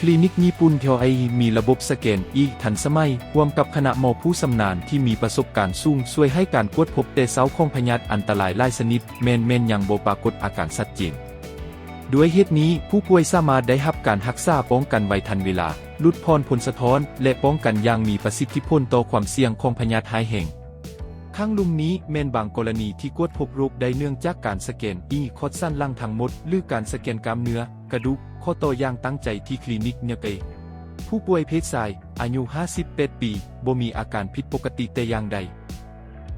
ຄລີນິກຍີ່ປຸ່ນ ແຖວໄອ ມີລະບົບສະແກນອີກທັນສະໄໝ, ຮ່ວມກັບຄະນະໝໍຜູ້ຊຳນານທີ່ມີປະສົບການສູງ, ຊ່ວຍໃຫ້ການກວດພົບແຕ່ເຊົ້າຂອງພະຍາດອັນຕະລາຍຫຼາຍຊະນິດ, ແມ່ນ ແມ່ນຍັງບໍ່ປາກົດອາການຊັດເຈນ. ດ້ວຍເຫດນີ້, ຜູ້ປ່ວຍສາມາດໄດ້ຮັບການຮັກສາປ້ອງກັນໄວທັນເວລາ, ຫຼຸດຜ່ອນຜົນສະທ້ອນ ແລະ ປ້ອງກັນຢ່າງມີປະສິດທິຜົນຕໍ່ຄວາມສ່ຽງຂອງພະຍາດຮ້າຍແຮງ. ຂ້າງລຸ່ມນີ້ແມ່ນບາງກໍລະນີທີ່ກວດພົບໂລກໄດ້ເນື່ອງຈາກການສະແກນອີ່ຂອດສັນຫຼັງທັງໝົດ ຫຼື ການສະແກນກ້າມເນື້ອ, ກະດູກ, ຂໍ້ຕໍ່ຢ່າງຕັ້ງໃຈທີ່ຄລີນິກເນຍເກຍ. ຜູ້ປ່ວຍເພດຊາຍ, ອາຍຸຫ້າສິບແປດປີ, ບໍ່ມີອາການຜິດປົກກະຕິແຕ່ຢ່າງໃດ.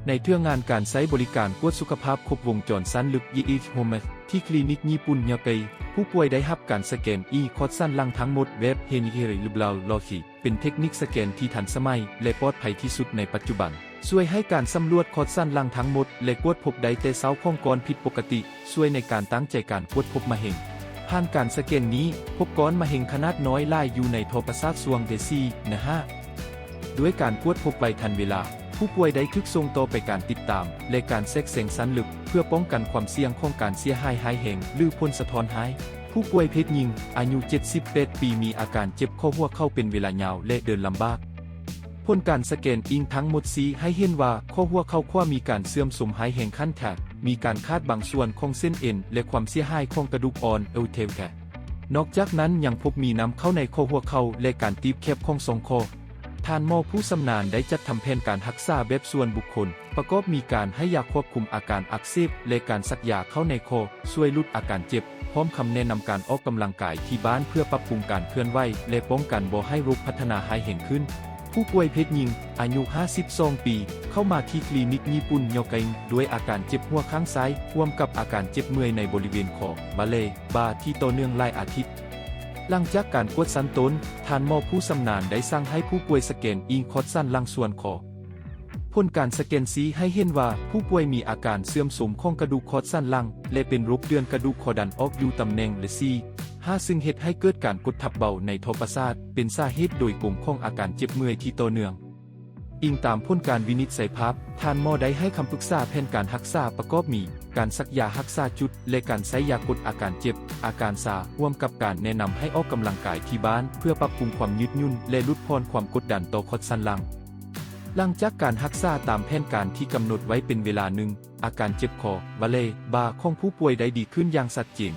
ໃນເທື່ອງານການໃຊ້ບໍລິການກວດສຸຂະພາບຄົບວົງຈອນຊັ້ນເລິກ Yeichi Home ທີ່ຄລີນິກຍີ່ປຸ່ນເນຍເກຍ, ຜູ້ປ່ວຍໄດ້ຮັບການສະແກນອີ່ຂອດສັນຫຼັງທັງໝົດແບບ Henikei Ribral Logi ເປັນເທັກນິກສະແກນທີ່ທັນສະໄໝ ແລະ ປອດໄພທີ່ສຸດໃນປັດຈຸບັນ, ຊ່ວຍໃຫ້ການສຳຫຼວດຂອດສັນຫຼັງທັງໝົດ ແລະ ກວດພົບໄດ້ແຕ່ເຊົ້າຂອງກ້ອນຜິດປົກກະຕິ, ຊ່ວຍໃນການຕັ້ງໃຈການກວດພົບມະເຮັງ. ຜ່ານການສະແກນນີ້, ພົບກ້ອນມະເຮັງຂະໜາດນ້ອຍຫຼາຍຢູ່ໃນທໍ່ປະສາດຊ່ວງເດຊີ ນະຫ້າ. ດ້ວຍການກວດພົບໄວທັນເວລາ, ຜູ້ປ່ວຍໄດ້ຖືກສົ່ງຕໍ່ໄປການຕິດຕາມ ແລະ ການແຊກແຊງຊັ້ນເລິກ ເພື່ອປ້ອງກັນຄວາມສ່ຽງຂອງການເສຍຫາຍຮ້າຍແຮງ ຫຼື ຜົນສະທ້ອນຮ້າຍ. ຜູ້ປ່ວຍເພດຍິງ, ອາຍຸເຈັດສິບແປດປີ, ມີອາການເຈັບຂໍ້ຫົວເຂົ່າເປັນເວລາຍາວ ແລະ ເດີນລຳບາກ. ຜົນການສະແກນອີ່ທັງໝົດຊີ້ໃຫ້ເຫັນວ່າ ຂໍ້ຫົວເຂົ່າຂວາມີການເສື່ອມໂຊມຮ້າຍແຮງຂັ້ນແທກ, ມີການຂາດບາງສ່ວນຂອງເສັ້ນເອັນ ແລະ ຄວາມເສຍຫາຍຂອງກະດູກອ່ອນ L T L. ນອກຈາກນັ້ນຍັງພົບມີນ້ຳເຂົ້າໃນຂໍ້ຫົວເຂົ່າ ແລະ ການຕີບແຄບຂອງຊ່ອງຂໍ້. ທ່ານໝໍຜູ້ຊຳນານໄດ້ຈັດທຳແຜນການຮັກສາແບບສ່ວນບຸກຄົນ, ປະກອບມີການໃຫ້ຢາຄວບຄຸມອາການອັກເສບ ແລະ ການສັກຢາເຂົ້າໃນຂໍ້, ຊ່ວຍຫຼຸດອາການເຈັບ, ພ້ອມຄຳແນະນຳການອອກກຳລັງກາຍທີ່ບ້ານເພື່ອປັບປຸງການເຄື່ອນໄຫວ ແລະ ປ້ອງກັນບໍ່ໃຫ້ໂລກພັດທະນາຮ້າຍແຮງຂຶ້ນ. ຜູ້ປ່ວຍເພດຍິງ, ອາຍຸຫ້າສິບສອງປີ, ເຂົ້າມາທີ່ຄລີນິກຍີ່ປຸ່ນເນຍເກຍ ດ້ວຍອາການເຈັບຫົວຂ້າງຊ້າຍ, ຮ່ວມກັບອາການເຈັບເມື່ອຍໃນບໍລິເວນຄໍ, ບ່າ ແລະ ບ່າທີ່ຕໍ່ເນື່ອງຫຼາຍອາທິດ. ຫຼັງຈາກການກວດຊັ້ນຕົ້ນ, ທ່ານໝໍຜູ້ຊຳນານໄດ້ສັ່ງໃຫ້ຜູ້ປ່ວຍສະແກນອີ່ຂອດສັນຫຼັງສ່ວນຄໍ. ຜົນການສະແກນຊີ້ໃຫ້ເຫັນວ່າ ຜູ້ປ່ວຍມີອາການເສື່ອມໂຊມຂອງກະດູກຂອດສັນຫຼັງ ແລະ ເປັນໂລກເດືອນກະດູກຄໍດັນອອກຢູ່ຕຳແໜ່ງ ແລະ ສີ່ ຫ້າ ຊຶ່ງເຮັດໃຫ້ເກີດການກົດທັບເບົາໃນທໍ່ປະສາດ, ເປັນສາເຫດໂດຍກົງຂອງອາການເຈັບເມື່ອຍທີ່ຕໍ່ເນື່ອງ. ອີງຕາມຜົນການວິນິດໄສພາບ, ທ່ານໝໍໄດ້ໃຫ້ຄຳປຶກສາແຜນການຮັກສາປະກອບມີ ການສັກຢາຮັກສາຈຸດ ແລະ ການໃຊ້ຢາກົດອາການເຈັບ, ອາການຊາ, ຮ່ວມກັບການແນະນຳໃຫ້ອອກກຳລັງກາຍທີ່ບ້ານ ເພື່ອປັບປຸງຄວາມຍືດຫຍຸ່ນ ແລະ ຫຼຸດຜ່ອນຄວາມກົດດັນຕໍ່ຂອດສັນຫຼັງ. ຫຼັງຈາກການຮັກສາຕາມແຜນການທີ່ກຳນົດໄວ້ເປັນເວລາໜຶ່ງ, ອາການເຈັບຄໍ, ບ່າ ແລະ ບ່າຂອງຜູ້ປ່ວຍໄດ້ດີຂຶ້ນຢ່າງຊັດເຈນ.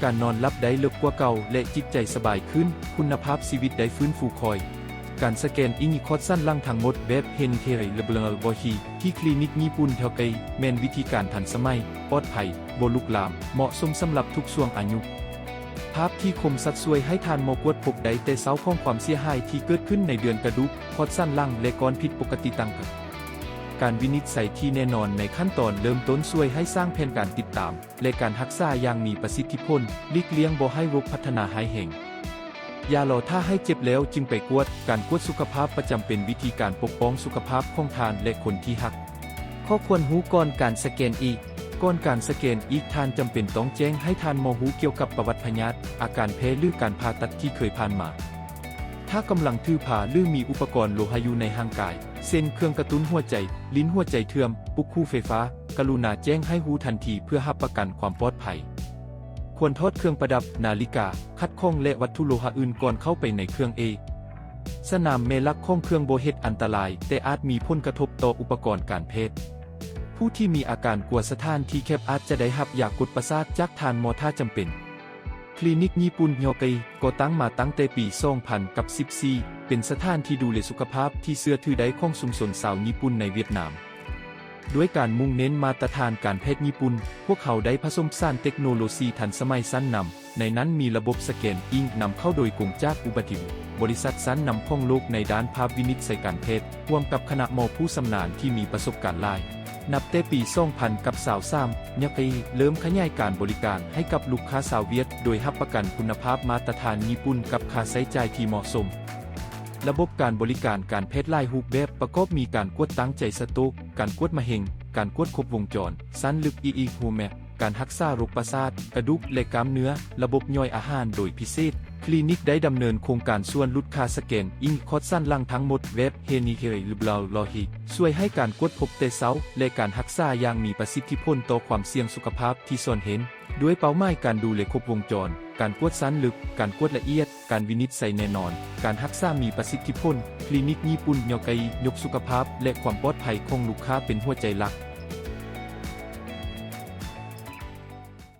ການນອນຫຼັບໄດ້ເລິກກວ່າເກົ່າ ແລະ ຈິດໃຈສະບາຍຂຶ້ນ, ຄຸນນະພາບຊີວິດໄດ້ຟື້ນຟູຄ່ອຍ. ການສະແກນອີ່ຂອດສັນຫຼັງທັງໝົດແບບ Henikei Ribral Logi ທີ່ຄລີນິກຍີ່ປຸ່ນເນຍເກຍ ແມ່ນວິທີການທັນສະໄໝ, ປອດໄພ, ບໍ່ລຸກລາມ, ເໝາະສົມສຳລັບທຸກຊ່ວງອາຍຸ. ພາບທີ່ຄົມຊັດຊ່ວຍໃຫ້ທ່ານໝໍກວດພົບໄດ້ແຕ່ເຊົ້າຂອງຄວາມເສຍຫາຍທີ່ເກີດຂຶ້ນໃນເດືອນກະດູກ, ຂອດສັນຫຼັງ ແລະ ກ້ອນຜິດປົກກະຕິຕ່າງໆ. ການວິນິດໄສທີ່ແນ່ນອນໃນຂັ້ນຕອນເລີ່ມຕົ້ນຊ່ວຍໃຫ້ສ້າງແຜນການຕິດຕາມ ແລະ ການຮັກສາຢ່າງມີປະສິດທິຜົນ, ຫຼີກລ່ຽງບໍ່ໃຫ້ໂລກພັດທະນາຮ້າຍແຮງ. ຢ່າລໍຖ້າໃຫ້ເຈັບແລ້ວຈຶ່ງໄປກວດ, ການກວດສຸຂະພາບປະຈຳເປັນວິທີການປົກປ້ອງສຸຂະພາບຂອງທ່ານ ແລະ ຄົນທີ່ຮັກ. ຂໍ້ຄວນຮູ້ກ່ອນການສະແກນອີ່. ກ່ອນການສະແກນອີ່, ທ່ານຈຳເປັນຕ້ອງແຈ້ງໃຫ້ທ່ານໝໍຮູ້ກ່ຽວກັບປະຫວັດພະຍາດ, ອາການແພ້ ຫຼື ການຜ່າຕັດທີ່ເຄີຍຜ່ານມາ. ຖ້າກຳລັງຖືພາ ຫຼື ມີອຸປະກອນໂລຫະຢູ່ໃນຮ່າງກາຍ, ເຊັ່ນ ເຄື່ອງກະຕຸ້ນຫົວໃຈ, ລີ້ນຫົວໃຈເຖື່ອມ, ປຸກຫູໄຟຟ້າ, ກະລຸນາແຈ້ງໃຫ້ຮູ້ທັນທີເພື່ອຮັບປະກັນຄວາມປອດໄພ. ຄວນຖອດເຄື່ອງປະດັບ, ນາລິກາ, ຂັດຂ້ອງ ແລະ ວັດຖຸໂລຫະອື່ນກ່ອນເຂົ້າໄປໃນເຄື່ອງເອ. ສະໜາມແມ່ຫຼັກຂອງເຄື່ອງບໍ່ເຮັດອັນຕະລາຍ, ແຕ່ອາດມີຜົນກະທົບຕໍ່ອຸປະກອນການແພດ. ຜູ້ທີ່ມີອາການກົວສະຖານທີ່ແຄບອາດຈະໄດ້ຮັບຢາກົດປະສາດຈາກທ່ານໝໍຖ້າຈຳເປັນ. ຄລີນິກຍີ່ປຸ່ນເນຍເກຍ ກໍ່ຕັ້ງມາຕັ້ງແຕ່ປີສອງພັນກັບສິບສີ່ ເປັນສະຖານທີ່ດູແລສຸຂະພາບທີ່ເຊື່ອຖືໄດ້ຂອງຊຸມຊົນຊາວຍີ່ປຸ່ນໃນຫວຽດນາມ. ດ້ວຍການມຸ່ງເນັ້ນມາດຕະຖານການແພດຍີ່ປຸ່ນ, ພວກເຮົາໄດ້ປະສົມປະສານເຕັກໂນໂລຊີທັນສະໄໝຊັ້ນນຳ, ໃນນັ້ນມີລະບົບສະແກນອີ່ນຳເຂົ້າໂດຍກົງຈາກອຸບັດຕິເວດ, ບໍລິສັດຊັ້ນນຳຂອງໂລກໃນດ້ານພາບວິນິດໄສການແພດ, ຮ່ວມກັບຄະນະໝໍຜູ້ຊຳນານທີ່ມີປະສົບການຫຼາຍ. ນັບແຕ່ປີສອງພັນກັບຊາວສາມ ເນຍເກຍ ເລີ່ມຂະຫຍາຍການບໍລິການໃຫ້ກັບລູກຄ້າຊາວຫວຽດ ໂດຍຮັບປະກັນຄຸນນະພາບມາດຕະຖານຍີ່ປຸ່ນກັບຄ່າໃຊ້ຈ່າຍທີ່ເໝາະສົມ. ລະບົບການບໍລິການການແພດຫຼາຍຮູບແບບ ປະກອບມີການກວດຕັ້ງໃຈສະໂຕກ, ການກວດມະເຮັງ, ການກວດຄົບວົງຈອນ, ຊັ້ນເລິກ Yeichi Home, ການຮັກສາໂລກປະສາດ, ກະດູກ ແລະ ກ້າມເນື້ອ, ລະບົບຍ່ອຍອາຫານໂດຍພິເສດ. ຄລີນິກໄດ້ດຳເນີນໂຄງການສ່ວນຫຼຸດຄ່າສະແກນອີ່ຂອດສັນຫຼັງທັງໝົດແບບ Henikei Ribral Logi ຊ່ວຍໃຫ້ການກວດພົບແຕ່ເຊົ້າ ແລະ ການຮັກສາຢ່າງມີປະສິດທິຜົນຕໍ່ຄວາມສ່ຽງສຸຂະພາບທີ່ຊ່ອນເຫັນ, ດ້ວຍເປົ້າໝາຍການດູແລຄົບວົງຈອນ, ກ ການກວດຊັ້ນເລິກ, ການກວດລະອຽດ, ການວິນິດໄສແນ່ນອນ, ການຮັກສາມີປະສິດທິຜົນ. ຄລີນິກຍີ່ປຸ່ນ ຍອກໄກ ຍົກສຸຂະພາບ ແລະ ຄວາມປອດໄພຂອງລູກຄ້າເປັນຫົວໃຈຫຼັກ.